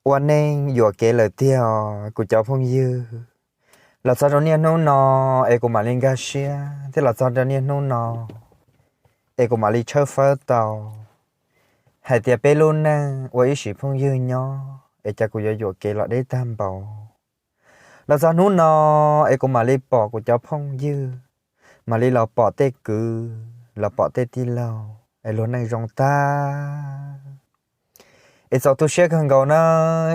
ua neej yuam kev lawm tiag os kuv cov phooj ywg. Los txog rau niaj hnub no es kuv mam li nkag siab thiab los txog rau niaj hnub no es kuv mam li tshawb fawb tau hais tias peb lub neej ua ib sim phooj ywg nyob es cas kuv yuav yuam kev los deb tag npaum. Los txog hnub no es kuv mam li pom kuv cov phooj ywg, mam li los pom tej kwv, los pom tej tij laug es luag neej zoo tag. Es txaus tu siab kawg nkaus na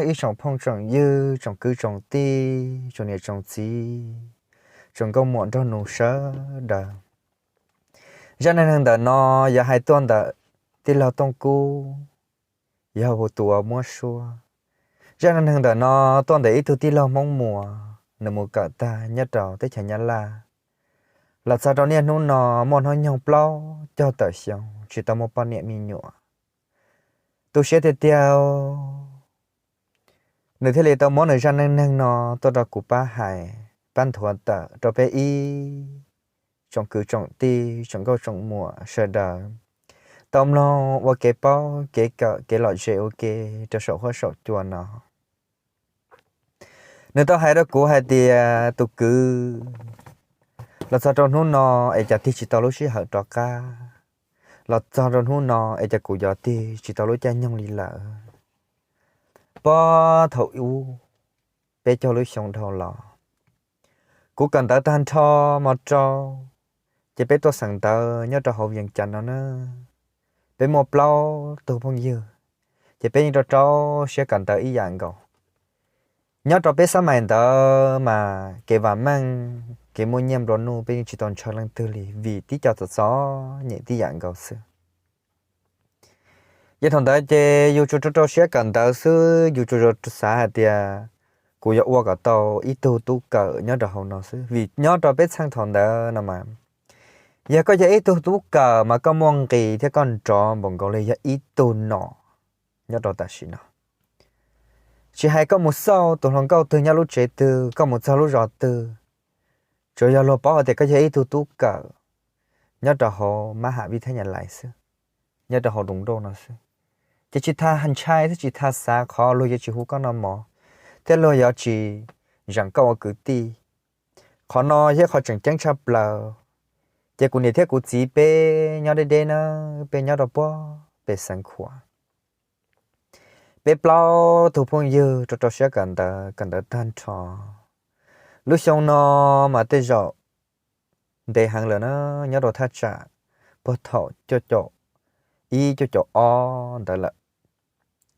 ib tsoom phooj tsoom ywg, tsoom kwv tsoom tij, tsoom niam tsoom txiv, tsoom nkauj muam nraug nus sawv daws. Zaj neeg neeg ntawm no yog hais tuaj ntawm tij laug Tooj Kub, yog tus uas muab suab. Zaj neeg neeg ntawm no tuaj ntawm ib tug tij laug Hmoob Muas, nws mus kawm tag nyob rau teb chaws Nyab Laj. Los txog rau niaj hnub no muaj hnub nyoog plaub caug tawm xyoo tsis tau muaj poj niam me nyuam. Tu siab tiag tiag. Nws thiaj li tau muab nws zaj neej neeg no tuaj rau kuv pab hais, pab nthuav tawm rau peb ib tsoom kwv tsoom tij, tsoom nkauj tsoom muam sawv daws tau mloog ua kev paub kev kawm kev lom zem ua ke rau saum huab saum cua no. Nws tau hais rau kuv hais tias tus kwv, los txog rau hnub no es cas tig tsis tau lub sij hawm rov qab, los txog rau hnub no es cas kuv yuav tig tsis tau lub caij nyoog li lawm. Puag thaum ub peb caug lub xyoo dhau los, kuv kawm ntawv tag nrho mos rau, ces peb tuaj xeem ntawv nyob rau hauv Vias Cas no na. Peb muaj plaub tug phooj ywg, ces peb yeej rau rau siab kawm ntawv ib yam nkaus. Nyob rau peb xab mais ntawd mas kev vam meej kev muaj nyiaj nplua nuj peb yeej tsis tau ntshaw leej twg li vim tib co txom txom nyem tib yam nkaus xwb. Ces thaum ntawd ces yus tsuas rau rau siab kawm ntawv xwb, yus tsuas xav hais tias kuv yuav ua kom tau ib tug tub kawm nyob rau hauv no xwb, vim nyob rau peb txheej thaum ntawd no mas, yog koj yog ib tug tub kawm mas koj muaj nqis thiab koj nrov npaum nkaus li yog ib tug nom nyob rau tam sim no. Tsis hais koj mus xauj tus hluas nkauj twg nyob lub tsev twg, koj mus txog lub zos twg, tsuas yog luag paub hais tias koj yog ib tug tub kawm nyob rau hauv mab ham vib thab nyas lais xwb, nyob rau hauv nroog nrauj no xwb, ces tsis tas ntshai thiab tsis tas xav qhov luag yuav tsis hu koj noj mov, thiab luag yuav tsis zeem koj ua kwv tij. Qhov no yog qhov tseem ceeb tshaj plaws. Ces kuv niam thiab kuv txiv peb nyob deb deb na, peb nyob rau puag pem Xeev Khuam. Peb plaub tug phooj ywg rau rau siab kawm ntawv, kawm ntawv tag nrho. Lub xyoo no mas tej zaum ntev heev lawm na, nyob rau thaj tsam puag thaum cuaj caum ib cuaj caum ob ntawd lawm.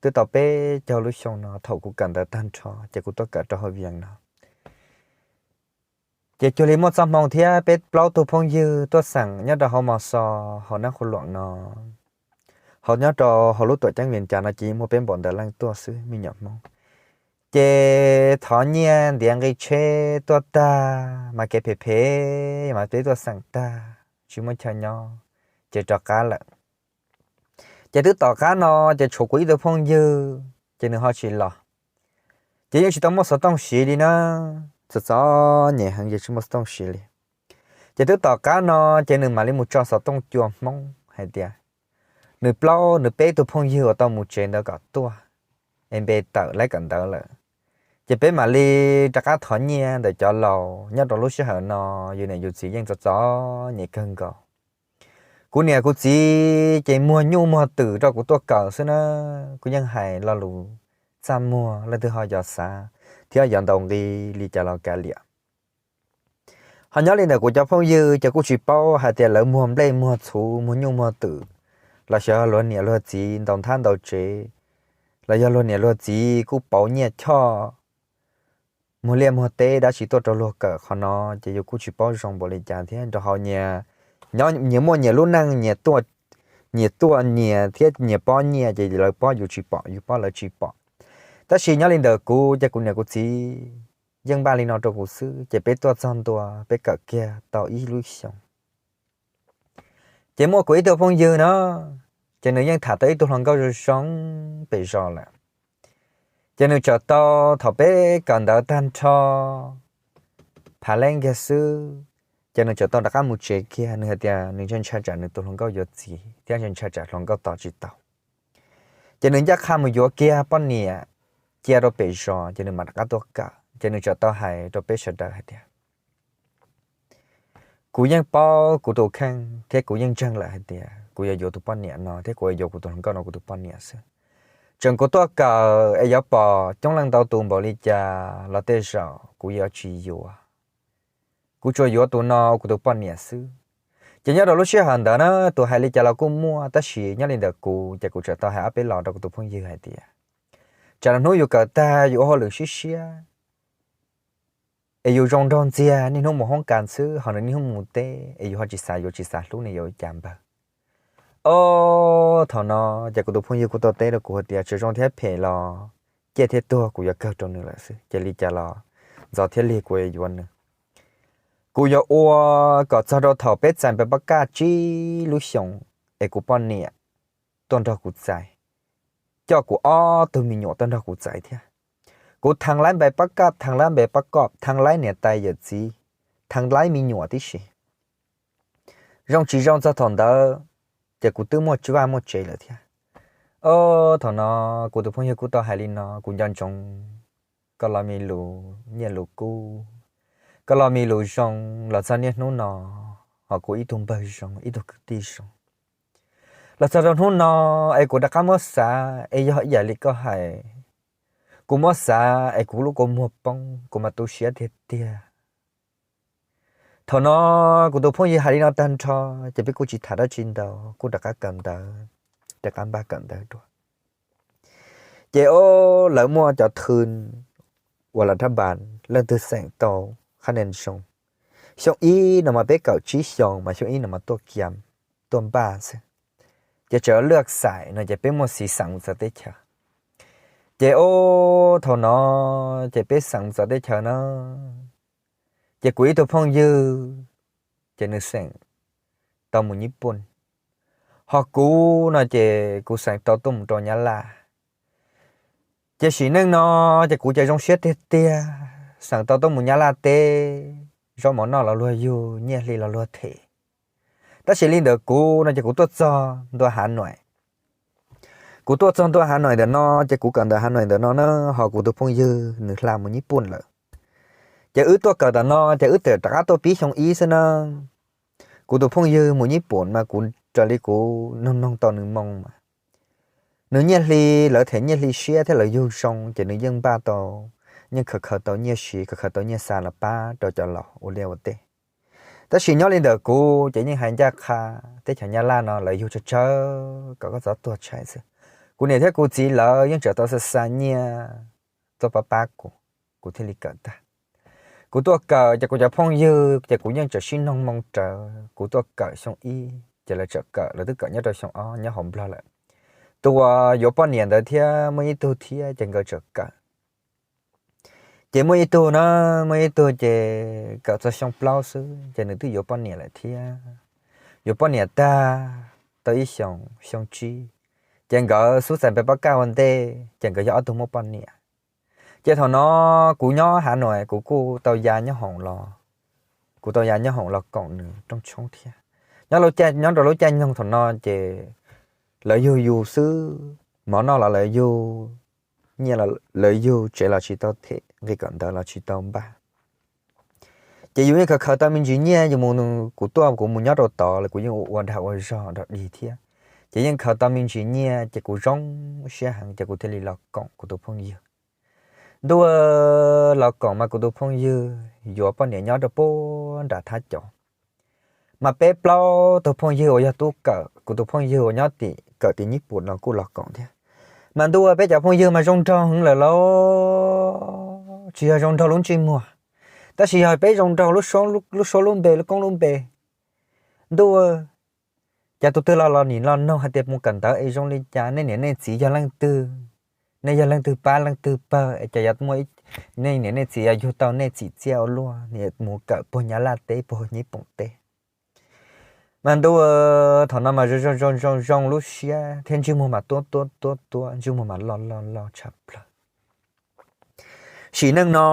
Twb tau peb caug lub xyoo no thaum kuv kawm ntawv tag nrho ces kuv tuaj kawm rau hauv Vias no. Ces cuag li muaj txoj hmoo thiab peb plaub tug phooj ywg tuaj xeem nyob rau hauv Mos Xos hauv Nab Qhua Luam no, hauv nyob rau hauv lub tuam ceeb Vias Cas no ces muaj peb npaum ntawd leej tuaj xwb me nyuam Hmoob. Ces thov nyiaj ntiav nqi tsheb tuaj tag mas kev phem phem mas peb tuaj xeem tag tsis muaj chaw nyob, ces rov qab lawm. Ces twb tom qab no ces tshuav kuv ib tug phooj ywg ces nws ho tsis los. Ces yeej tsis tau muaj xov tooj siv li na, txom txom nyem heev ces tsis muaj xov tooj siv li. Ces twb tom qab no ces nws mam li mus tso xov tooj cua Hmoob hais tias nws plaub nws peb tug phooj ywg uas tau mus tsev ntawd kom tuaj, es npe tawm laib kawm ntawv lawm. Ces peb mam li rov qab thov nyiaj ntawm cov laus. Nyob rau lub sij hawm no yus niam yus txiv yeej txom txom nyem kawg nkaus. Kuv niam kuv txiv ces muag nyuj muag twm rau kuv tuaj kawm xwb na. Kuv yeej hais lo lus txaj muag, leej twg ho yuav xav thiab yuav ntaus nqi li cas los kav liam. Ho nyob li ntawm kuv cov phooj ywg ces kuj tsis paub hais tias lawv muag nplej muag txhuv muag nyuj muag twm, los xyov luag niam luag txiv ntaus nthab ntaus tsev, los yog luag niam luag txiv kuj pauv nyiaj choj muag liaj muag teb dab tsi tuaj rau luag kawm. Qhov no ces yus kuj tsis paub zoo npaum li cas thiab, rau qhov nyias muaj nyias lub neej, nyias tuaj nyias thiab nyias pob nyiaj ces lawv pob yus tsis pom, yus pob lawv tsis pom. Tab sis nyob li ntawm kuv ces kuv niam kuv txiv yeej npaj li no rau kuv xwb, ces peb tuaj txog ntua peb kawm kiag tau ib lub xyoo. Ces muaj kuv ib tug phooj ywg no, ces nws yeej tham tau ib tug hluas nkauj zoo zoo pem zos lawm. Ces nws txawm tau, thaum peb kawm ntawv tag nrho phav leej kiag xwb, ces nws txawm tau rov qab mus tsev kiag. Nws hais tias nws ntshai ntshai tsam nws tus hluas nkauj yuav txiv thiab ntshai ntshai tsam hluas nkauj tos tsis tau. Ces nws ncaj qha mus yuav kiag poj niam, cia rau pem zos ces nws mam rov qab tuaj kawm. Ces nws txawm tau hais rau peb sawv daws hais tias, kuv yeej paub kuv tus kheej thiab kuv yeej ntseeg lawm hais tias kuv yuav yuav tus poj niam no thiab kuv yuav yuav kuv tus hluas nkauj no kuv tus poj niam xwb. Tseem kuv tuaj kawm es yuav pom coob leej ntau tus npaum li cas los tej zaum kuv yuav tsis yuav. Kuv tsuas yuav tus no ua kuv tus poj niam xwb. Ces nyob rau lub sij hawm ntawd na, tus hais li cas los kuj muaj, tab sis nyob li ntawm kuv ces kuv txawm tau hais ob peb los rau kuv tus phooj ywg hais tias, tsam no hnub yus kawm tag yus ua hauj lwm siab siab es yus zoo nraug ntxiag, niaj hnub mus hoob kas xwb, ho nws niaj hnub mus teb es yus ho tsis xav yuav tsis xav hlub nws yuav ua cas npawg. Ob, thaum no ces kuv tus phooj ywg kuj tau teb rau kuv hais tias, tsis zoo thiab phem los ciaj thiab tuag kuv yuav kawg rau nws lawm xwb, ces li cas los ntxov thiab lig kuv yuav yuav nws. Kuv yuav ua kom txog rau thaum peb txais npe pab kaj tsib lub xyoos es kuv poj niam tuaj nrog kuv txais, coj kuv ob tug me nyuam tuaj nrog kuv txais thiab. Kuv thee laib npe pab kaj, thee laib npe pab koj, thee laib niam tais yawm txiv, thee laib me nyuam tib si. Zoo tsis zoo txog thaum ntawd ces kuv twb muaj vaj muaj tsev lawm thiab. Ob, thaum no kuv tus phooj ywg kuj tau hais li no, kuv nco ntsoov koj los me lus nyiaj lus kub, koj los me lus zoo los txog niaj hnub no, ho kuv ib tug npawg zoo ib tug kwv tij zoo los txog rau hnub no, es kuv rov qab muab xav es yog ib yam li koj hais, kuv muab xav es kuv lub kua muag poob, kuv mas tu siab tiag tiag. Thaum no kuv tus phooj ywg hais li no tag nrho, ces peb kuj tsis tham dab tsi ntau, kuj rov qab kawm ntawv, rov qab npaj kawm ntawv dua. Ces ob, lawv muaj cov thw uas las dhab npas, leej twg xeem tau qhab nis zoo, xyoo ib no mas peb kawm tsib xyoos mas xyoo ib no mas tuaj kiam, tuaj npaj xwb. Ces tseem lwj xaim no ces peb muaj xiv xeem mus txawv teb chaws. Ces ob, thaum no ces peb xeem mus txawv teb chaws na, ces kuv ib tug phooj ywg ces nws xeem tau mus Nyij Pooj, ho kuv no ces kuv xeem tau tuaj mus rau Nyab Laj. Ces sim neej no ces kuv ces zoo siab tiag tiag, xeem tau tuaj mus Nyab Laj teb, zaub mov noj los luag yug, nyiaj hli los luag them. Tab sis li ntawm kuv no ces kuv tuaj txog ntua Hav Noim. Kuv tuaj txog ntua Hav Noim ntawm no ces kuv kawm ntawv Hav Noim ntawm no na, ho kuv tus phooj ywg nws hla mus Nyij Pooj lawm. Ces wb tuaj kawm ntawm no ces wb txawm rov qab tuaj pib xyoo ib xwb na. Kuv tus phooj ywg mus Nyij Pooj mas kuv raws li kuv noog noog tau nws moo mas nws nyiaj hli, lawv them nyiaj hli siab thiab lawv yug zoo ces nws yeej npaj tau, yeej khaws khaws tau nyiaj siv, khaws khaws tau nyiaj xa los pab rau cov laus ua liaj ua teb. Tab sis nyob li ntawm kuv ces yeej hais ncaj qha, teb chaws Nyab Laj no lawv yug tsawg tsawg kom koj txhob tuag tshais xwb. Kuv niam thiab kuv txiv lawv yeej tseem tau xa xa nyiaj tuaj pab pab kuv, kuv thiaj li kawm tag. Kuv tuaj kawm ces kuv cov phooj ywg ces kuv yeej tseem sib noog moo rawv, kuv tuaj kawm xyoo ib ces lawv tseem kawm, lawv twb kawm nyob rau xyoo ob nyob hauv Nplog lawm. Tus uas yuav poj niam ntawd thiab muaj ib tug thiab ces nkawd tseem kawm. Ces muaj ib tug na, muaj ib tug ces kawm txog xyoo plaub xwb ces nws twb yuav poj niam lawm thiab. Yuav poj niam tag tau ib xyoos, xyoo tsib, ces nkawd xub txais npe pab kaj ua ntej ces nkawd yog ob tug muaj poj niam. Ces thaum no kuv nyob Hav Noim kuv kuj tau ya nyob hoom los, kuv tau ya nyob hoom los koom nws rooj tshoob thiab. Nyob, nyob rau lub caij nyoog thaum no ces lawv yug yus xwb, mov noj los lawv yug, nyiaj los lawv yug, tsev los tsis tau them, nqi kawm ntawv los tsis tau npaj. Ces yus yeej khaws khaws tau me ntsis nyiaj, yus mus, kuv tuaj kuv mus nyob rau tod los kuv yeej ua ua dag ua zog nrog dig thiab. Ces yeej khaws tau me ntsis nyiaj ces kuv zoo siab heev ces kuv thiaj li los koom kuv tus phooj ywg. Ntuj, los koom mas kuv tus phooj ywg yuav poj niam nyob rau puag nram Thab Cov. Mas peb plaub tug phooj ywg uas yog tub kawm, kuv tus phooj ywg uas nyob tim, kawm tim Nyij Pooj no kuj los koom thiab. Mas ntuj, peb cov phooj ywg mas zoo nraug heev lawm lauj. Tsis yog zoo nraug lub ntsej muag, tab sis yog peb zoo nraug lub suab lub npe, lub koob lub npe. Ntuj, cas tus twg los los nim los noog hais tias mus kawm ntawv es zoo li cas, nej niam nej txiv yog leej twg, nej yog leej twg pab leej twg pawg es cas yuav muaj, nej niam nej txiv yuav yug tau nej txim txiaj ua luaj mus kawm puag Nyab Laj teb puag Nyij Pooj teb. Mas ntuj, thaum no mas zoo zoo zoo zoo lub siab thiab ntsej muag mas tuab tuab tuab tuab, ntsej muag mas loj loj loj tshaj plaws. Sim neej no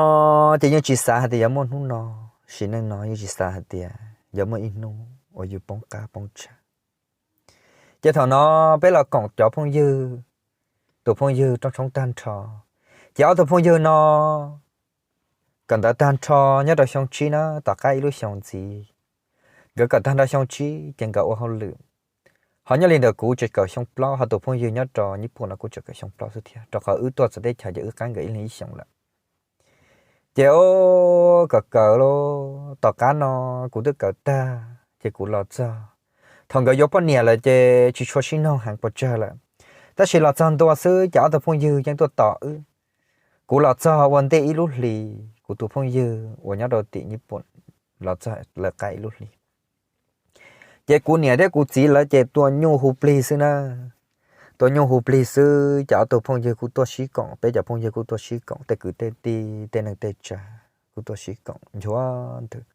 ces yeej tsis xav hais tias yuav muaj hnub no, sim neej no yeej tsis xav hais tias yuav muaj ib hnub uas yus poob qab poob tsav. Ces thaum no peb los koom cov phooj ywg, tus phooj ywg rooj tshoob tag nrho, Ces ob tug phooj ywg no kawm ntawv tag nrho nyob rau xyoo tsib na, tom qab ib lub xyoo ntxiv, nkawd kawm tag nrho xyoo tsib ces nkawd ua hauj lwm. Ho nyob li ntawm kuv tseem kawm xyoo plaub, ho tus phooj ywg nyob rau Nyij Pooj no kuj tseem kawm xyoo plaub xwb thiab, rau qhov wb tuaj txog teb chaws ces wb qab nkawd ib leeg ib xyoos lawm. Ces ua kawm kawm los tom qab no kuv twb kawm tag ces kuv los txog. Thaum nkawd yuav poj niam lawm ces tsis tshua sib noog heev pes tsawg lawm, tab sis los txog ntua xwb ces ob tug phooj ywg yeej tuaj tos wb. Kuv los txog ua ntej ib lub hlis, kuv tus phooj ywg uas nyob rau tim Nyij Pooj los txog lawv qab ib lub hlis. Ces kuv niam thiab kuv txiv lawv ces tua nyuj hu plig xwb na. Tua nyuj hu plig xwb ces ob tug phooj ywg kuj tuaj sib koom, peb cov phooj ywg kuj tuaj sib koom, tej kwv tej tij tej neej tej tsa kuj tuaj sib koom nchuav ntws.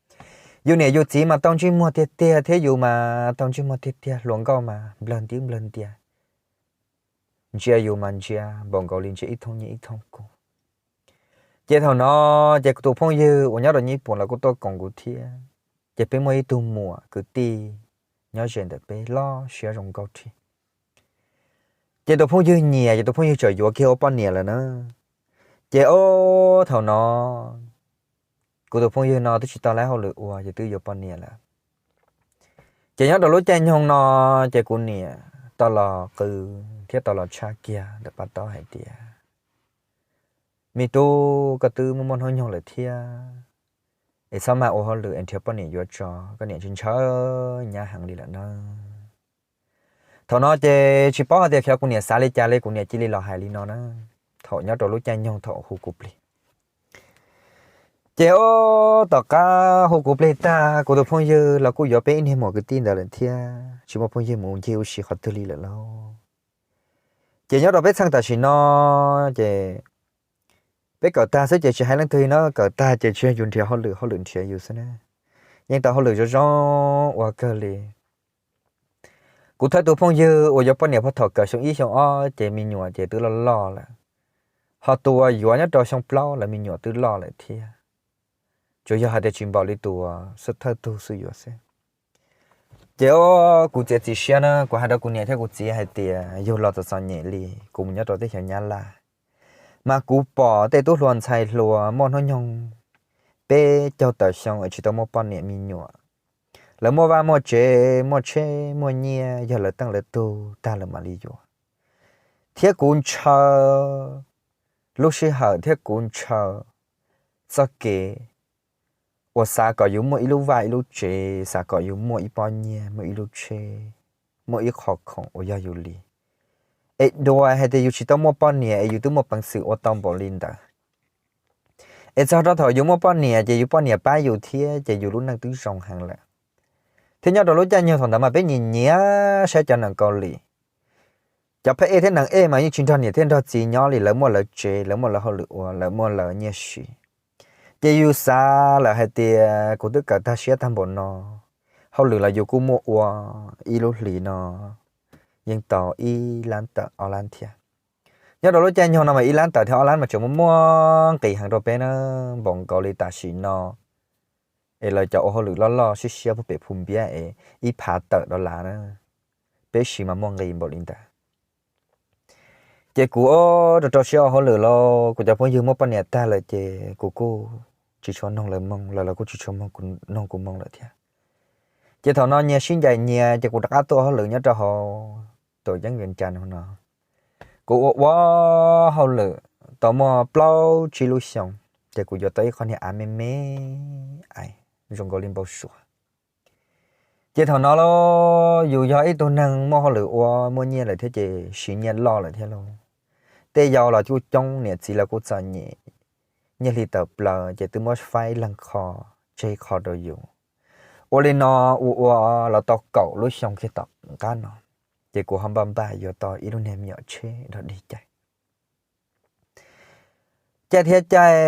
Yus niam yus txiv mas tau ntsej muag tiag tiag thiab yus mas tau ntsej muag tiag tiag, hluas nkauj mas nplawg ntiab nplawg ntias, ntsia yus mas ntsia npaum nkaus li ntsia ib thooj nyiaj ib thooj kub. Ces thaum no ces kuv tus phooj ywg uas nyob rau Nyij Pooj los kuj tuaj koom kuv thiab, ces peb muaj ib tug muam kwv tij nyob ze ntawm peb loj siab zoo nkauj rhij. Ces tus phooj ywg nyiam, ces tus phooj ywg txawm yuav kiag ua poj niam lawm na. Ces ob thaum no kuv tus phooj ywg no twb tsis tau laib hauj lwm ua ces twb yuav poj niam lawm. Ces nyob rau lub caij nyoog no ces kuv niam tau los qw thiab tau los tshaj kiag ntawm paj taub hais tias, Me tub, koj twb muaj muaj hnub nyoog lawm thiab, es txhob maj ua hauj lwm es nrhiav poj niam yuav tso, koj niam ntshaw ntshaw nyab heev li lawm na. Thaum no ces tsis paub hais tias xyov kuv niam xav li cas li kuv niam cia li los hais li no na. Thaum nyob rau lub caij nyoog thaum hu kuv plig, ces ob tom qab hu kuv plig tag kuv tus phooj ywg los kuj yuav peb ib niag muam kwv tij ntawd lawm thiab, tsis muaj phooj ywg mus ncig ua si qhov twg li lawm lauj. Ces nyob rau peb txheej tam sim no ces peb kawm tag xwb ces tsis hais leej twg li na, kawm tag ces tsis yog yus nrhiav hauj lwm, hauj lwm nrhiav yus xwb na. Yeej tau hauj lwm zoo zoo ua kawg li. Kuv thawj tus phooj ywg uas yuav poj niam puag thaum kawm xyoo ib xyoo ob ces me nyuam ces twb loj loj lawm, ho tus uas yuav nyob rau xyoo plaub lawv me nyuam twb loj lawm thiab. Tsuas yog hais tias tsis npaum li tus uas thawj tug xwb yuav xwb. Ces kuv txiav txim siab na, kuv hais rau kuv niam thiab kuv txiv hais tias yug los txom txom nyem li, kuv mus nyob rau teb chaws Nyab Laj, mas kuv pom tej tub hluas ntxhais hluas muaj hnub nyoog peb caug tawm xyoo es tsis tau muaj poj niam me nyuam. Lawv muaj vaj muaj tsev, muaj tsheb muaj nyiaj, yog lawv teej lawv tug tag lawm mam li yuav. Thiab kuv ntshaw lub sij hawm thiab kuv ntshaw txoj kev uas xav kom yus muaj ib lub vaj ib lub tsev, xav kom yus muaj ib pob nyiaj, muaj ib lub tsheb, muaj ib qho khoom uas yog yus li. Es dua hais tias yus tsis tau muaj poj niam es yus twb muaj peev xwm ua tau npaum li ntawd. Es txog rau thaum yus muaj poj niam ces yus poj niam pab yus thiab ces yus lub neej twb zoo heev lawm. Thiab nyob rau lub caij nyoog thaum ntawd mas peb nyiam nyiam saib cov neeg Kaus Lim. Cov phab ej thiab neeg ej mas yeej tsis nrog niam thiab nrog txiv nyob li, lawv muaj lawv tsev, lawv muaj lawv hauj lwm ua, lawv muaj lawv nyiaj siv. Ces yus xav lawm hais tias kuv twb kawm tag siab tag npaum no, hauj lwm los yus kuj muaj ua, ib lub hlis no yeej tau ib lab tawm ob lab thiab. Nyob rau lub caij nyoog no mas ib lab tawm thiab ob lab mas tseem muaj muaj nqis heev rau peb na, npaum nkaus li tam sim no es lawv cov ua hauj lwm loj loj siab siab puag pem Phu Npiab es ib phav tawm dollar na, peb siv mas muaj nqis npaum li ntawd. Ces kuv rau rau siab ua hauj lwm los kuv cov phooj ywg muaj poj niam tag lawm ces kuv kuj tsis tshua noog lawv moo, lawv los kuj tsis tshua noog kuv moo lawm thiab. Ces thaum no nyias sib ncaim nyias ces kuv rov qab tuaj ua hauj lwm nyob rau hauv tuam ceeb Vias Cas no. Kuv ua ua hauj lwm tau muaj plaub tsib lub xyoo, ces kuv yuav tau ib qho niag av me me ais zoo nkaus li npau suav. Ces thaum no los yus yog ib tug neeg muaj hauj lwm ua muaj nyiaj lawm thiab ces siv nyiaj loj lawm thiab lauj. Tej yau los kuj coob, niam txiv los kuj txom nyem, nyiaj hli tawm plaws ces twb muab faib leeg qho tseg qho rau yus. Ua li no ua ua los tau kaum lub xyoo kiag tom qab no, ces kuv ho npaj npaj yuav tau ib lub niag me nyuam tsheb rau dig cai. Caij thiab caij,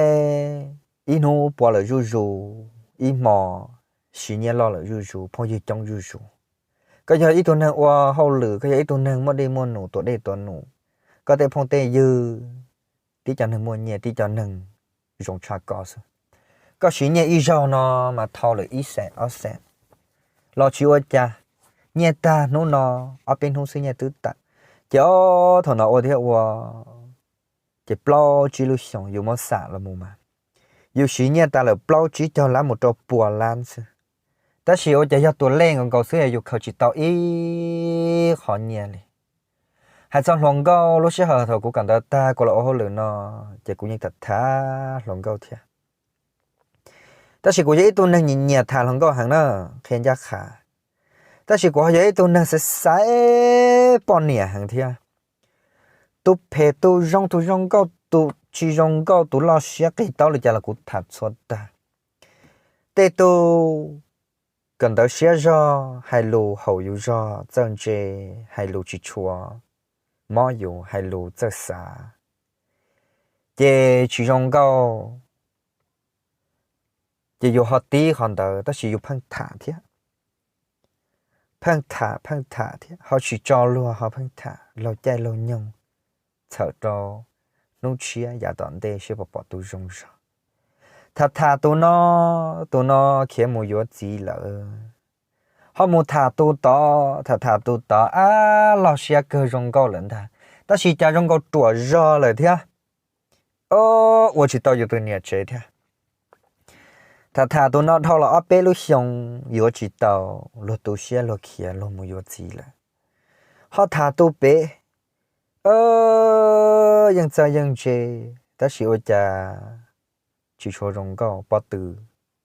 ib hnub puas lawm zuj zus, ib hmo siv nyiaj loj lawm zuj zus, phooj ywg coob zuj zus. Koj yog ib tug neeg ua hauj lwm, koj yog ib tug neeg muaj dej muaj num, tuav dej tuav num, koj tej phooj tej ywg tib co neeg muaj nyiaj, tib co neeg zoo tshaj koj xwb. Koj siv nyiaj ib zaug no mas thau lawm ib xees ob xees los tsis ua cas, nyiaj tag hnub no, ob peb hnub xwb nyiaj twb tawm. Ces ob thaum no ua thiab ua, Ces plaub tsib lub xyoo yus muab xam los mus mas, yus siv nyiaj tas lawm plaub tsib caug lab mus rau pua lab xwb. Tab sis ua cas yog tus lej nkaus nkaus xwb yus khaws tsis tau ib qho nyiaj li. Hais txog hluas nkauj, lub sij hawm thaum kuv kawm ntawv tag kuv los ua hauj lwm no, ces kuv yeej tham tham hluas nkauj thiab. Tab sis kuv yog ib tug neeg nyiam nyiam tham hluas nkauj heev na, qhia ncaj qha. Tab sis kuv ho yog ib tug neeg xaiv xaiv poj niam heev thiab. Tus phem tus zoo, tus zoo nkauj tus tsis zoo nkauj, tus loj siab qis taub li cas los kuv tham txhua tag. Tej tug kawm ntawv siab zog, hais lus haum yus zog txawj ntse, hais lus tsis tshua mob yus, hais lus txawj xav, ces tsis zoo nkauj. Ces yus ho tib qhov ntawd tab sis yus pheej tham thiab. Pheej tham pheej tham thiab, ho tsis tso luag ho pheej tham laug caij laug nyoog, txhawm rau hnub tshiab yav tom ntej seb puas pom tus zoo zog. Tham tham tus no, tus no khiav mus yuav txiv lawm. Ho mus tham tus tod, tham tham tus tod, ab, loj siab kawg zoo nkauj lawm ntag, tab sis cas zoo nkauj ruam zog lawm thiab. Ua tsis tau yus tus niam tsev thiab. Tham tham tus no dhau los ob peb lub xyoo yuav tsis tau, luag tu siab luag khiav luag mus yuav txiv lawm. Ho tham tus pem, yeej txawj yeej ntse, tab sis ua cas tsis tshua zoo nkauj, pob tw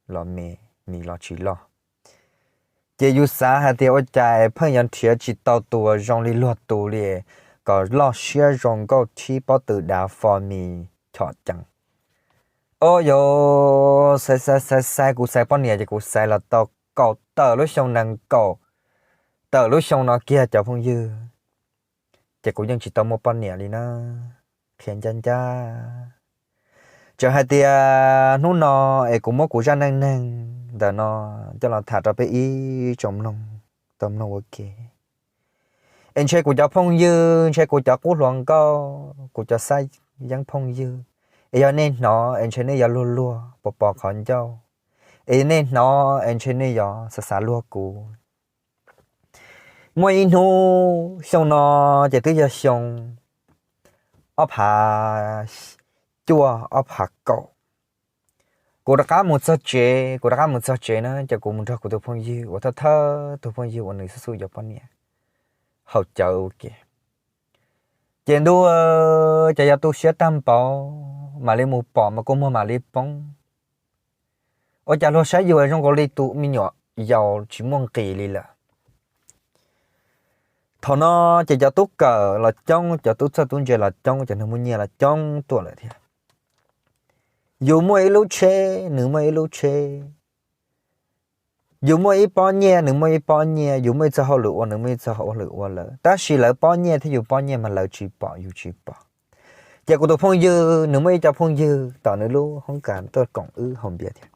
los me, mis los tsis loj. Ces yus xav hais tias ua cas es pheej yuav nrhiav tsis tau tus zoo li luag tus li, kom loj siab zoo nkauj thib pob tw dav fo mis chom cees. Au yos, xaiv xaiv xaiv xaiv, kuv xaiv poj niam ces kuv xaiv los tau kaum tawm lub xyoo nees nkaum tawm lub xyoo no kiag cov phooj ywg, ces kuv yeej tsis tau muaj poj niam li na. Qhia ncaj ncaj, tseem hais tias hnub no es kuv muab kuv zaj neej neeg ntawm no coj los tham rau peb ib tsoom mloog tau mloog ua ke. Es ntshe kuv cov phooj ywg, ntshe kuv cov qub hluas nkauj, kuv cov xab yeeb phooj ywg, es yog nej hnov es ntshe nej yuav luag luag pos pos qhov ncauj, es yog nej hnov es ntshe nej yuav xav xav luag kuv. Muaj ib hnub, xyoo no ces twb yog xyoo ob phav cuaj ob phav kaum, kuv rov qab mus txog tsev, kuv rov qab mus txog tsev na ces kuv mus nrog kuv tus phooj ywg uas thawj thawj tus phooj ywg uas nws xub xub yuav poj niam haus cawv ua ke. Ces ntuj, ces yog tu siab tag npaum, mam li mus pom mas kuv muag mam li poob. Ua cas luag saib yus zoo nkaus li tus me nyuam yaus tsis muaj nqis li lawm. Thaum no ces cov tub kawm los coob, cov tub txawj tub ntse los coob, cov neeg muaj nyiaj los coob tuaj lawm thiab. Yus muaj ib lub tsheb, nws muaj ib lub tsheb. Yus muaj ib pob nyiaj, nws muaj ib pob nyiaj, yus muaj ib txoj hauj lwm ua, nws muaj ib txoj hauj lwm ua lawm, tab sis lawv pob nyiaj thiab yus pob nyiaj mas lawv tsis pom yus tsis pom. Ces kuv tus phooj ywg nws muaj ib co phooj ywg tom nws lub hoob kas tuaj koom wb haus npias thiab.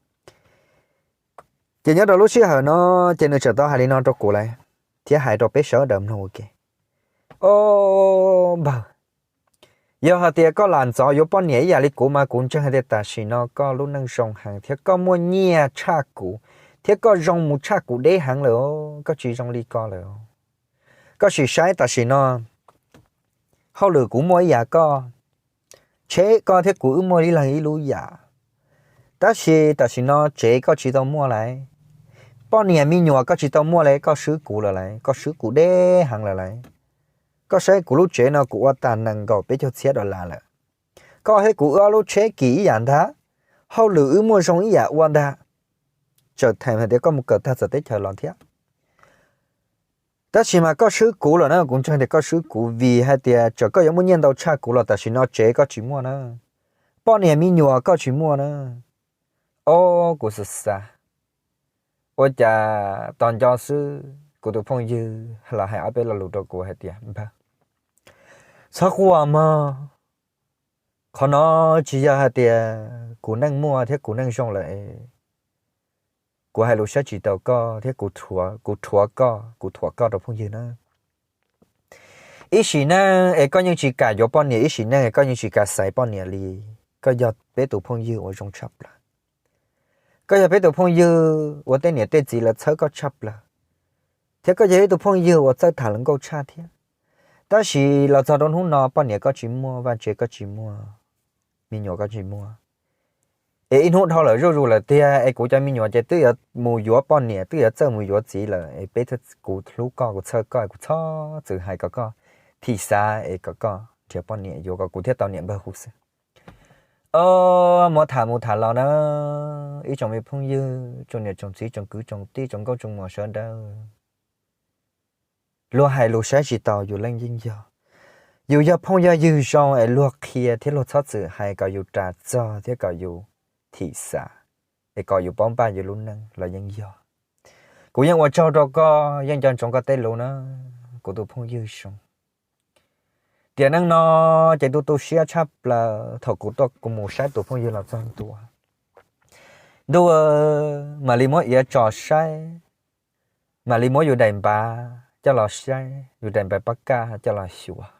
Ces nyob rau lub sij hawm no ces nws tseem tau hais li no rau kuv lawm, thiab hais rau peb sawv daws mloog ua ke. Au npawg, yog hais tias koj lam ntxov yuav poj niam ib yam li kuv mas kuv ntseeg hais tias tam sim no koj lub neej zoo heev thiab koj muaj nyiaj tshaj kuv, thiab koj zoo mus tshaj kuv deb heev lawm, koj tsis zoo li ko lawm. Koj sim saib tam sim no, hauj lwm kuv muaj ib yam koj, tsheb koj thiab kuv wb muaj ib leeg ib lub yam, tab sis tam sim no tsev koj tsis tau muaj lawm, poj niam me nyuam koj tsis tau muaj lawm, koj swb kuv lawm lawm, koj swb kuv deb heev lawm lawm. Koj saib kuv lub tsev no kuv ua tag nees nkaum peb caug txhiab dollar lawm. Koj thiab kuv wb ob lub tsheb kis ib yam ntag, hauj lwm wb muaj zoo ib yam ua ntag. Tseem them hais tias koj mus kawm tag txawm teb chaws los thiab. Tab sis mas koj swb kuv lawm na, kuv ntseeg tias koj swb kuv vim hais tias txawm koj yuav muaj nyiaj ntau tshaj kuv los tam sim no tsev koj tsis muaj na, poj niam me nyuam koj tsis muaj na. Au, kuv xav xav, ua cas tos nco xwb kuv tus phooj ywg los hais ob peb lo lus rau kuv hais tias npawg, txhob quaj mog, qhov no tsis yog hais tias kuv neej muaj thiab kuv neej zoo lawm es kuv hais lus saib tsis taus koj thiab kuv, kuv rhuav koj, kuv thuam koj rau phooj ywg na. Ib sim neej es koj yeej tsis kam yuav poj niam, ib sim neej es koj yeej tsis kam xaiv poj niam li. Koj yog peb tus phooj ywg uas zoo tshaj plaws. Koj yog peb tus phooj ywg uas tej niam tej txiv lawv txhawb koj tshaj plaws, thiab koj yog ib tug phooj ywg uas txawj tham hluas nkauj tshaj thiab. Tab sis los txog rau hnub no poj niam koj tsis muaj, vaj tse koj tsis muaj, me nyuam koj tsis muaj, es ib hnub dhau lawm zuj zus lawm tiag es kuv cov me nyuam ces twb yuav mus yuav poj niam, twb yuav txawj mus yuav txiv lawm es peb, kuv hlub koj, kuv txhawj koj, kuv txhob txwm hais kom koj thim xav es kom koj nrhiav poj niam yuav kom kuv thiaj tau niam npawg hu xwb. Muab tham mus tham los na, ib tsoom me phooj ywg, tsoom niam tsoom txiv, tsoom kwv tsoom tij, tsoom nkauj tsoom muam sawv daws, luag hais lus saib tsis taus yus leej yeej yog. Yus yog phooj yog ywg zoo es luag qhia thiab luag txhob txwm hais kom yus ras txog thiab kom yus thim xav, es kom yus paub npaj yus lub neej los yeej yog. Kuv yeej ua tsaug rau koj, yeej nco ntsoov koj tej lus na, kuv tus phooj ywg zoo. Tiam neej no ces tu tu siab tshaj plaws thaum kuv tuaj kuv mus saib tus phooj ywg los txog ntua. Ntuj, mam li muab iav tso saib, mam li muab yus daim npav coj los saib, yus daim npav pab kaj coj los xyuas.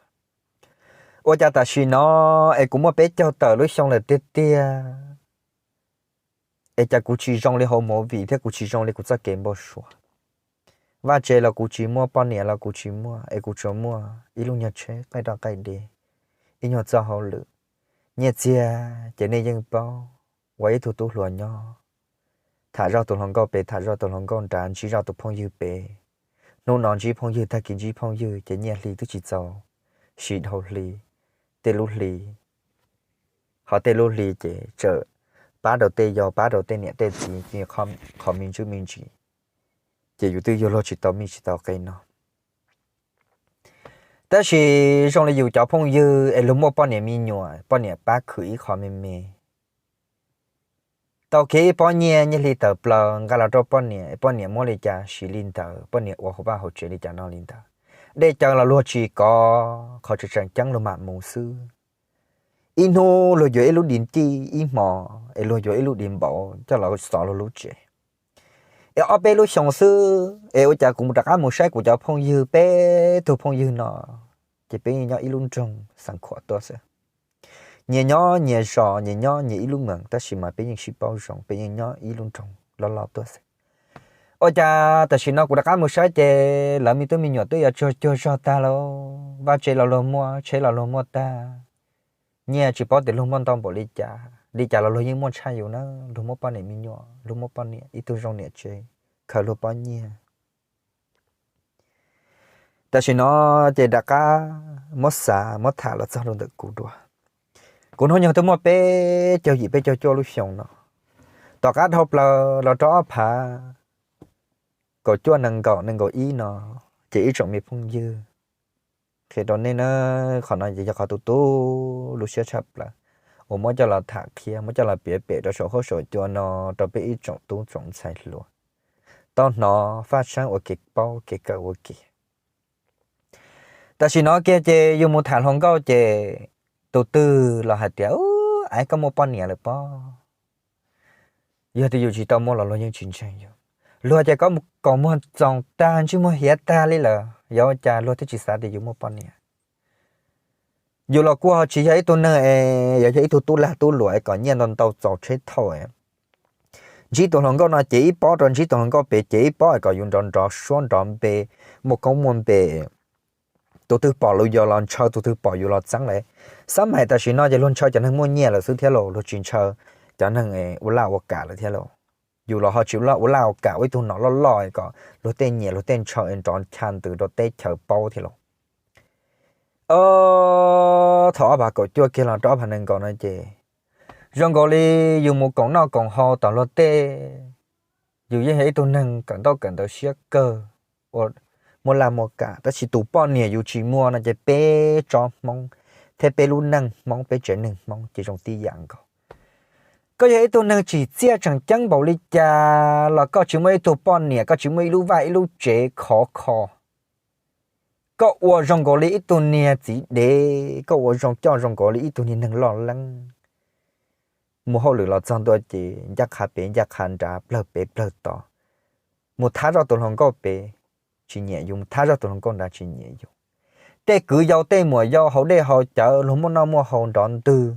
Ua cas tam sim no es kuv muaj peb caug tawm lub xyoo lawm tiag tiag, es cas kuv tsis zoo li hauv movie thiab kuv tsis zoo li kuv txoj kev npau suav. Vaj tse los kuv tsis muaj, poj niam los kuv tsis muaj, es kuv tsuas muaj ib lub nyuag tsheb qaij roj qaij de, ib nyuag txoj hauj lwm. Nyiaj txiag ces nej yeej paub, ua ib tug tub hluas nyob, tham zoj tus hluas nkauj pem, tham zoj tus hluas nkauj nrad, ntsib zoj tus phooj ywg pem. Hnub no ntsib phooj ywg, tag kis ntsib phooj ywg ces nyiaj hli twb tsis txaus siv dhau hli, tej lub hli, ho tej lub hli ces txawm pab rau tej yau, pab rau tej niam tej txiv, qhov me ntsis me ntsis, ces yus twb yuav luag tsis tau mij tsis tau qe no. Tab sis zoo li yus cov phooj ywg es luag muaj poj niam me nyuam, poj niam pab khwv ib qho me me, tau kiag ib pob nyiaj, nyiaj hli tawm plaws nqa los rau poj niam, poj niam muab li cas siv li ntawd, poj niam ua hauv vaj hauv tsev li cas noj li ntawd. Dej cawv los luag tsis kov, qhov tseem tseem ceeb luag mam mus xwb. Ib hnub luag yuav ib lub di ncij, ib hmo es luag yuav ib lub di npaum coj los xov luag lub tsev. Es ob peb lub xyoo xwb es ua cas kuv rov qab mus saib kuv cov phooj ywg, peb tug phooj ywg no, ces peb yeej nyob ib lub nroog Xeev Khuam tuaj xwb. Nyias nyob nyias zos, nyias nyob nyias ib lub mees, tab sis mas peb yeej sib paub zoo, peb yeej nyob ib lub nroog loj loj tuaj xwb. Ua cas tam sim no kuv rov qab mus saib ces lawv me tub me nyuam twb yuav tsuag cuag zog tag lauj, vaj tse los luag muaj, tsheb los luag muaj tag, nyiaj tsis paub tias luag muaj ntau npaum li cas, li cas los luag yeej muaj tshaj yus na, luag muaj poj niam me nyuam, luag muaj poj niam ib tug zoo niam tsev, khaws luag pob nyiaj. Tam sim no ces rov qab muab xav muab tham los txog rau ntawm kuv dua. Kuv hnub nyoog twb muaj peb caug yim peb caug cuaj lub xyoo no, tom qab dhau plaws los rau ob phav kaum cuaj nees nkaum nees nkaum ib no, ces ib tsoom me phooj ywg, qhia rau nej na, qhov no ces yog qhov tu tu lub siab tshaj plaws uas muab coj los tham qhia, muab coj los piav pem rau saum huab saum cua no rau peb ib tsoom tub tsoom ntxhais hluas tau hnov faj seeb ua kev paub kev kawm ua ke. Tam sim no kiag ces yus mus tham hluas nkauj ces tus twg los hais tias, Ub, aib, koj muaj poj niam lawm pob. Yog tias yus tsis tau muaj los luag yeej tsis ntseeg yus. Luag ces koj kaus muag txoos tag, ntsej muag hiav tag li lawm, yog ua cas luag thiaj tsis xav tias yus muaj poj niam? Yus los kuj ho tsis yog ib tug neeg es yog, yog ib tug tub lag tub luam es kom nyiaj ntau ntau txaus tsheb thauj. Ntsib tus hluas nkauj no ces ib pob rau, ntsib tus hluas nkauj pem ces ib pob es kom yus nrov nrov suab nrov npe, muaj koob muaj npe. Tus twg pom los yus los ntshaw, tus twg pom yus los txeeb lawm. Xab maim tam sim no ces luag ntshaw cov neeg muaj nyiaj lawm xwb thiab los luag tsis ntshaw cov neeg ua laj ua kam lawm thiab los. Yus los ho tsis ua laj ua kam, ua ib tug nom loj loj kom luag tej nyiam luag tej ntshaw es nrov ncha ntws rau teb chaws paub thiab los. Thaum ob phav kaum cuaj kiag los rau ob phav nees nkaum no ces zoo nkaus li yus mus koom noj koom haus tom luag tej, yus yeej yog ib tug neeg kawm ntaub kawm ntawv siab kawg, ua, muaj laj muaj kam, tab sis tus poj niam yus tsis muaj no ces peb tsob Hmoob thiab peb lub neej Hmoob, peb tsev neeg Hmoob ces zoo tib yam nkaus. Koj yog ib tug neeg tsim txiaj tseem ceeb npaum li cas los koj tsis muaj ib tug poj niam, koj tsis muaj ib lub vaj ib lub tsev khov kho, koj ua zoo nkaus li ib tug niag txiv dev, koj ua zoo coj zoo nkaus li ib tug niag neeg loj leeb. Mus hauj lwm los txog ntua ces ncaj qha pem ncaj qha nrad, plawg pem plawg tod. Mus thab zoj tus hluas nkauj pem, tsis nyiam yus, mus thab zoj tus hluas nkauj nrad, tsis nyiam yus. Tej kwv yau tej muam yau hauv dej hauv cawv luag muaj noj muaj haus nrov ntwg,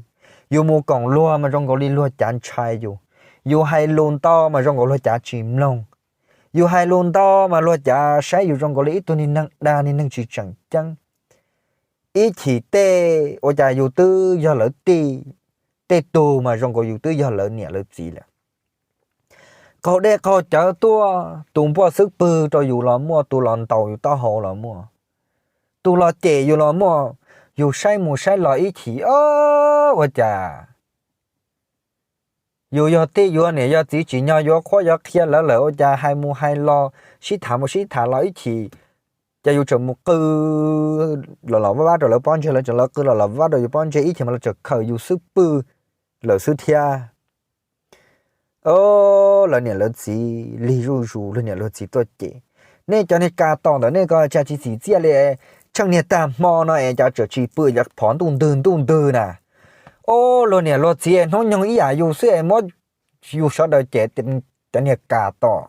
yus mus koom luag mas zoo nkaus li luag cav ntshai yus. Yus hais lus ntau mas zoo nkaus luag cav tsis mloog. Yus hais lus ntau mas luag cav saib yus zoo nkaus li ib tug niag neeg dag, niag neeg tsis tseem ceeb. ib chim tej ua cas yus twb yog lawv tij, tej tug mas zoo nkaus yus twb yog lawv niam lawv txiv lawm. Qaug dej qaug cawv tuaj, tus npuaj xub pwg rau yus los muaj, tus los ntaus yus taub hau los muaj, tus los cem yus los muaj, yus saib mus saib los ib chim, o, ua cas yus yog tij yus niam yog txiv tsim nyog yuav qhuab yuav qhia lawv lawm ua cas hais mus hais los, sib tham mus sib tham los ib chim, ces yus tseem mus qw los los vab vab rau lawv pob ntseg, lawv tseem los qw los los vab rau yus pob ntseg, ib chim mas lawv tseem khawm yus xub pwg lawm xwb thiab. O, lawv niam lawv txiv lig zuj zus, lawv niam lawv txiv tuaj cem. Nej cov niag kas tom ntawm nej ko cas tsis txim txiaj li, tsheej niag tag hmo no es cas tseem tsis pw, phov ntuj ntwg ntuj ntwg na. O, luag niam luag txiv hnub nyoog ib yam yus xwb es muab yus sawv daws cem, cov niag kas tom.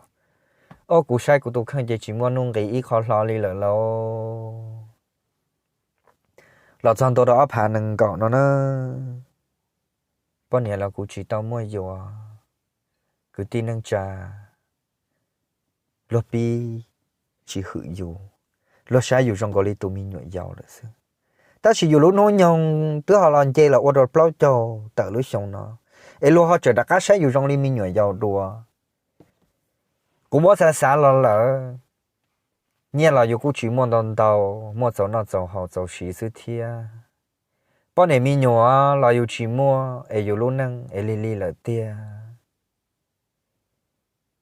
O, kuv saib kuv tus kheej ces tsis muaj nuj nqis ib qho hlo li lawm lauj. Los txog ntua rau ob phav nees nkaum no na, poj niam los kuv tsis tau muaj yuav, kwv tij neej tsa luag pib tsis hwm yus, luag saib yus zoo nkaus li tus me nyuam yaus lawm xwb. Tab sis yus lub hnub nyoog twb ho los nce los ua rau plaub caug tawm lub xyoo no, es luag ho tseem rov qab saib yus zoo li me nyuam yaus dua. Kuv muab xav xav los lawm, nyiaj los yus kuj tsis muaj ntau ntau, muaj txaus noj txaus haus txaus siv xwb thiab. Poj niam me nyuam los yus tsis muaj, es yus lub neej es lig lig lawm tiag.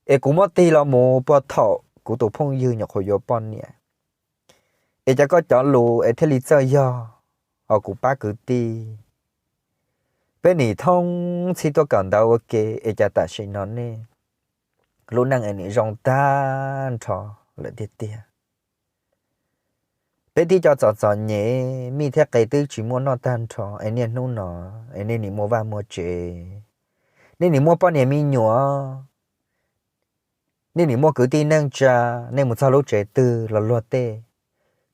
Es kuv muab tig los mus puag thaum kuv tus phooj ywg nyuam qhuav yuav poj niam, es cas koj cov lus es thiaj li txawj yog, ho kuv pab kwv tij, peb nim thoob txhij tuaj kawm ntawv ua ke, es cas tam sim no nej lub neej es nim zoo tag nrho lawm tiag tiag. Peb tib co txom txom nyem, mij thiab qe twb tsis muaj noj tag nrho, es niaj hnub no es nej nim muaj vaj muaj tsev, nej nim muaj poj niam me nyuam, nej nim muaj kwv tij neej tsa, nej mus txog lub tsev twg los luag tej,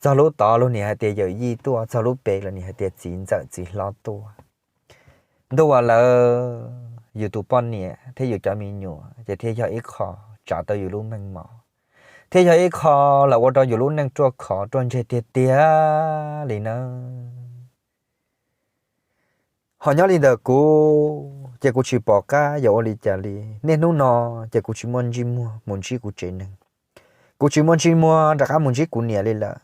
txog lub tod luag nim hais tias yawm yij tuaj, txog lub pem los nim hais tias txiv ntxawm txiv hlob tuaj. Ntuj, ua lawm yus tus poj niam thiab yus cov me nyuam ces thiaj yog ib qho tsav tau yus lub meej mom, thiaj yog ib qho los ua rau yus lub neej ruaj khov ruaj ntseg tiag tiag li na. Ho nyob li ntawm kuv ces kuv tsis pom qab yuav ua li cas li. Niaj hnub no ces kuv tsis muaj ntsej muag mus ntsib kuv tsev neeg, kuv tsis muaj ntsej muag rov qab mus ntsib kuv niam li lawm.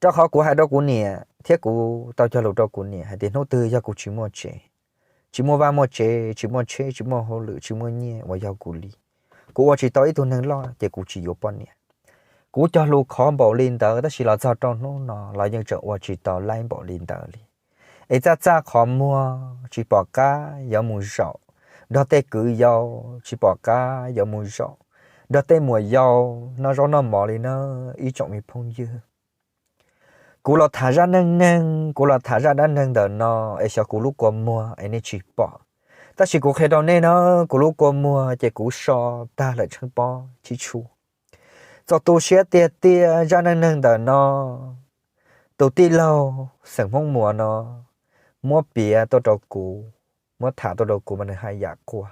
Rau qhov kuv hais rau kuv niam thiab kuv tau cog lus rau kuv niam hais tias hnub twg yog kuv tsis muaj tsev, tsis muaj vaj muaj tsev, tsis muaj tsheb, tsis muaj hauj lwm, tsis muaj nyiaj uas yog kuv li, kuv ua tsis tau ib tug neeg loj ces kuv tsis yuav poj niam. Kuv cog lus khov npaum li ntawd tab sis los txog rau hnub no los yeej tseem ua tsis tau laib npaum li ntawd li. Es txaj txaj qhov muag tsis pom qab yuav mus zaum nrog tej kwv yau, tsis pom qab yuav mus zaum nrog tej muam yau noj zaub noj mov li na ib tsoom me phooj ywg. Kuv los tham zaj neej neeg, kuv los tham zaj dab neeg ntawm no es xyov kuv lub kua muag es nej tsis pom, tab sis kuv qhia rau nej na, kuv lub kua muag ces kuv so tag lawm tsheej pob tsib tshua. Txaus tu siab tiag tiag, zaj neej neeg ntawm no tus tij laug xeem Hmoob Muas no muab piav tuaj rau kuv, muab tham tuaj rau kuv mas nws haj yam quaj,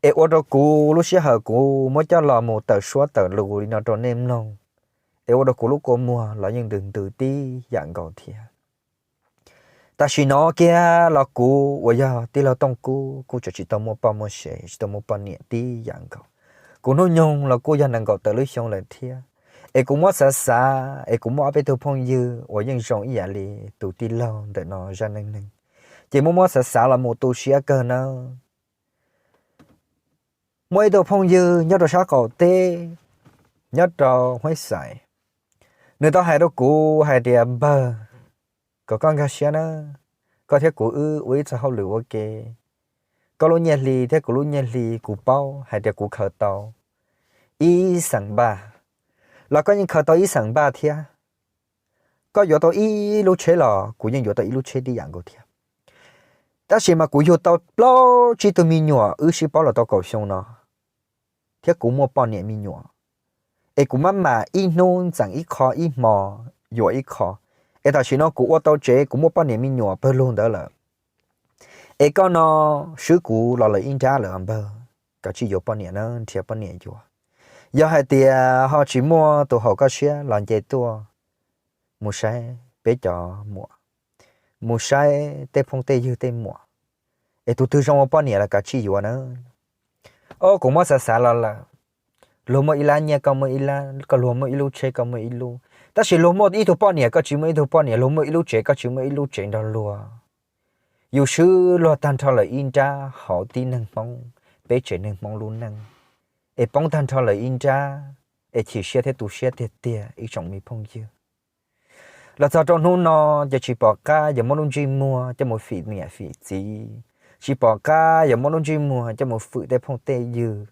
es ua rau kuv lub sij hawm kuv muab coj los mus tawm suab tawm lus li no rau nej mloog, es ua rau kuv lub kua muag los yeej ntws ntws tib yam nkaus thiab. Tam sim no kiag los kuv uas yog tij laug Tooj Kub kuj tseem tsis tau muaj poj muaj sev, tsis tau muaj poj niam tib yam nkaus. Kuv hnub nyoog los kuj yog nees nkaum tawm lub xyoo lawm thiab. Es kuv muab xav xav es kuv muaj ob peb tug phooj ywg uas yeej zoo ib yam li tus tij laug ntawm no zaj neej neeg, ces muab muab xav xav los mus tu siab kawg nawb. Muaj ib tug phooj ywg nyob rau sab qaum teb, nyob rau Huaib Xais, nws tau hais rau kuv hais tias, npawg, kom koj nkag siab na, koj thiab kuv wb ua ib txoj hauj lwm ua ke, koj lub nyiaj hli thiab kuv lub nyiaj hli kuv paub hais tias kuv khaws tau ib xeem npaj, los koj yeej khaws tau ib xeem npaj thiab. Koj yuav tau ib lub tsheb los kuv yeej yuav tau ib lub tsheb tib yam nkaus thiab. Tab sis mas kuv yug tau plaub tsib tug me nyuam wb sib paub los tau kaum xyoo no, thiab kuv muaj poj niam me nyuam, es kuv maj mam ib hnub ntxeem ib qho, ib hmo yuav ib qho. Es tam sim no kuv ua tau tsev, kuv muaj poj niam me nyuam pawg lug ntawd lawm, es koj no swb kuv los lawm ib nrab lawm npawg, koj cia li yuav poj niam na, nrhiav poj niam yuav. Yog hais tias ho tsis muaj tus haum koj siab los nce tuaj mus saib peb cov muam, mus saib tej phooj tej ywg tej muam, es tus twg zoo ua poj niam los kav tsij yuav na. Ob, kuv muab xav xav los lawm, luag muaj ib lab nyiaj koj muaj ib lab, koj luag muaj ib lub tsheb koj muaj ib lub, tab sis luag muaj ib tug poj niam koj tsis muaj ib tug poj niam, luag muaj ib lub tsev koj tsis muaj ib lub tsev nrog luag. Yus swb luag tag nrho lawm ib nrab hauv tib neeg Hmoob, peb tsev neeg Hmoob lub neej, es poob tag nrho lawm ib nrab, es chim siab thiab tu siab tiag tiag ib tsoom me phooj ywg. Los txog rau hnub no, ces tsis pom qab yuav muab lub ntsej muag coj mus fim niam fim txiv, tsis pom qab yuav muab lub ntsej muag coj mus fwm tej phooj tej ywg.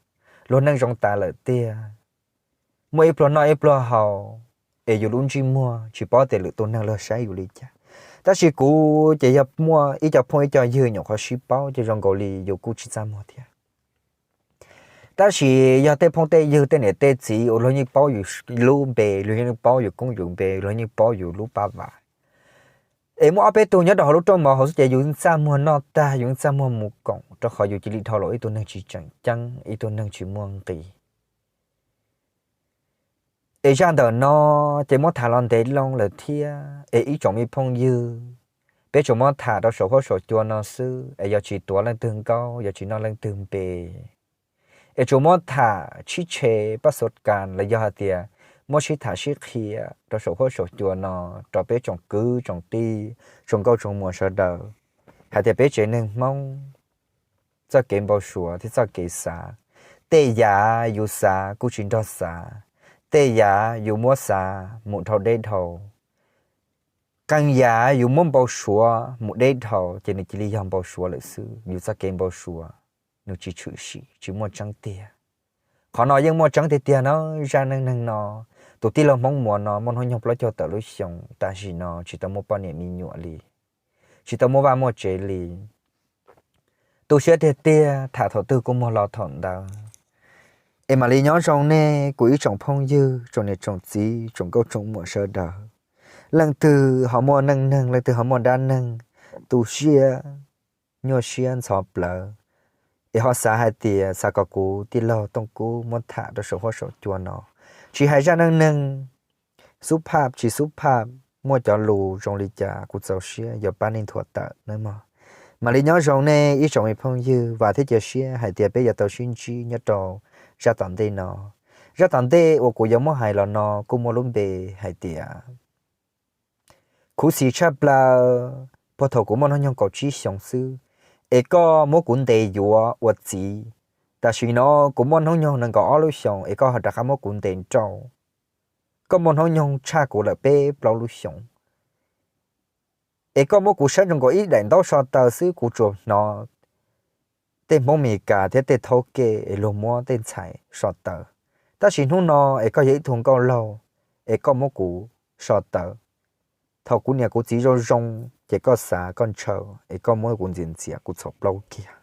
Luag neej zoo tas lawm tiag, muaj ib pluag noj ib pluag haus, es yus lub ntsej muag tsis paub tias lwm tus neeg luag saib yus li cas. Tab sis kuv ces yog muaj ib co phooj ib co ywg nyuam qhuav sib paub ces zoo nkaus li yus kuj tsis txaj muag thiab. Tab sis yog tej phooj tej ywg tej niam tej txiv uas luag yeej paub yus lub npe, luag yeej paub yus koob yus npe, luag yeej paub yus lub pab vam, es muaj ob peb tug nyob rau hauv lub rooj mov hauv xwb ces yus txaj muag noj tag, yus txaj muag mus koom, rau qhov yus cia li dhau los ib tug neeg tsis tseem ceeb, ib tug neeg tsis muaj nqis. Es zaj ntawm no ces muab tham los ntev loo lawm thiab, es ib tsoom me phooj ywg, peb tsuas muab tham rau saum huab saum cua no xwb, es yog tsis tuav leej twg nkauj, yog tsis noj leej twg npe, es tsuas muab tham sib tshe paj xos kas los yog hais tias muab sib tham sib qhia rau saum huab saum cua no rau peb tsoom kwv tsoom tij, tsoom nkauj tsoom muam sawv daws, hais tias peb tsev neeg Hmoob txoj kev npau suav thiab txoj kev xav, tej yam yus xav kuj tsis nrog xav, tej yam yus muab xav mus dhau deb dhau, qee yam yus muab npau suav mus deb dhau ces nws cia li yog npau suav lawm xwb, yus txoj kev npau suav nws tsis tshwm sim, tsis muaj tseeb tiag. Qhov no yeej muaj tseeb tiag tiag na, zaj neej neeg no, tus tij laug Hmoob Muas no muaj hnub nyoog plaub caug tawm lub xyoo, tam sim no tsis tau muaj poj niam me nyuam li, tsis tau muaj vaj muaj tsev li. Tu siab tiag tiag, tham thaum twg kuj muag los thaum ntawd. Es mam li nyob zoo nej kuv ib tsoom phooj ywg, tsoom niam tsoom txiv, tsoom nkauj tsoom muam sawv daws. Leej twg ho muaj neej neeg, leej twg ho muaj dab neeg, tu siab, nyuaj siab ntxhov plawv, es ho xav hais tias xav kom kuv tij laug Tooj Kub muab tham rau saum huab saum cua no, tsis hais zaj neej neeg xub phaj tsis xub phaj, muaj cov lus zoo li cas kuv txaus siab yuav pab nej nthuav tawm nawb mog. Mam li nyob zoo nej ib tsoom me phooj ywg, vam thiab cia siab hais tias peb yuav tau sib ntsib nyob rau zaj tom ntej no. Zaj tom ntej uas kuv yuav muab hais los no kuj muaj lub npe hais tias khuv xim tshaj plaws, puag thaum kuv muaj hnub nyoog kaum tsib xyoos xwb, es koj muab kuv ntes yuav ua txiv. Tam sim no kuv muaj hnub nyoog nees nkaum ob lub xyoos es koj ho rov qab muab kuv ntes nrauj. Koj muaj hnub nyoog tshaj kuv lawm peb plaub lub xyoos, es koj muab kuv saib zoo nkaus ib daim ntaub so taw xwb, kuv tsuas hnov tej Hmoob Mes Kas thiab tej thaub kej es luag muab tej ntxhais so taw. Tab sis hnub no es koj yog ib tug nkauj laug, es koj muab kuv so taw. Thaum kuv niam kuv txiv zoo zoo, ces koj xav koj ntshaw, es koj muab kuv ntxias ntxias kuv txhaum plaub kiag.